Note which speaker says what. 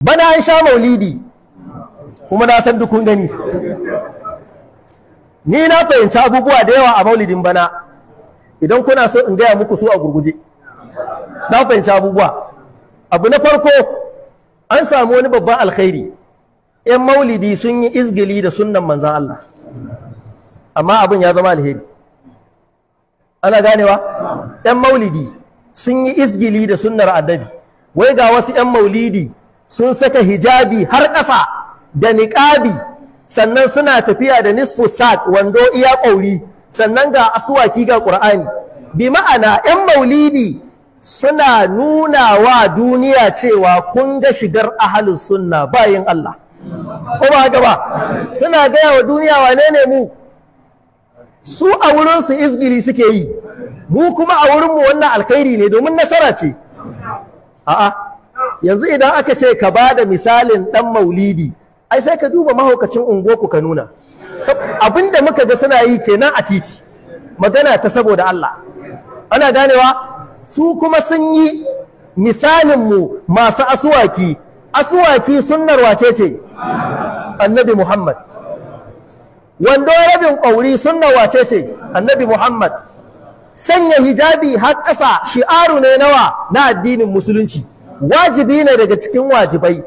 Speaker 1: Bana an sha maulidi, kuma na san duk kun gani. Ni na fahimci abubuwa da yawa a maulidin bana. Idan kuna so in gaya muku su a gurguje, na fahimci abubuwa. Abu na farko, an samu wani babban alkhairi. 'Yan maulidi sun yi izgili da sunnan manzan Allah, amma abin ya zama alheri. Ana ganewa? 'Yan maulidi sun yi izgili da sunnar Annabi. Wai ga wasu 'yan maulidi sun saka hijabi har ƙasa da niƙabi, sannan suna tafiya da nisfu saq, wando iya ƙauri, sannan ga asuwaki, ga Ƙur'ani. Bi ma'ana, 'yan maulidi suna nuna wa duniya cewa kun ga shigar ahalus sunna, bayin Allah, ko ba haka ba? Suna gaya wa duniya wane ne mu. Su a wurinsu izgili suke yi, mu kuma a wurinmu wannan alkhairi ne, domin nasara ce. A'a, yanzu idan aka ce ka ba da misalin ɗan maulidi, ai sai ka duba mahaukacin unguwarku ka nuna. Abinda muka ga suna yi kenan a titi, magana ta saboda Allah. Ana ganewa? Su kuma sun yi misalin mu masu asuwaki. Asuwaki sunnar wace ce? Annabi Muhammad. Wando rabin ƙauri sunnar wace ce? Annabi Muhammad. Sanya hijabi har ƙasa shi'aru ne nawa? Na addinin Musulunci. Wajibi ne daga cikin wajibai.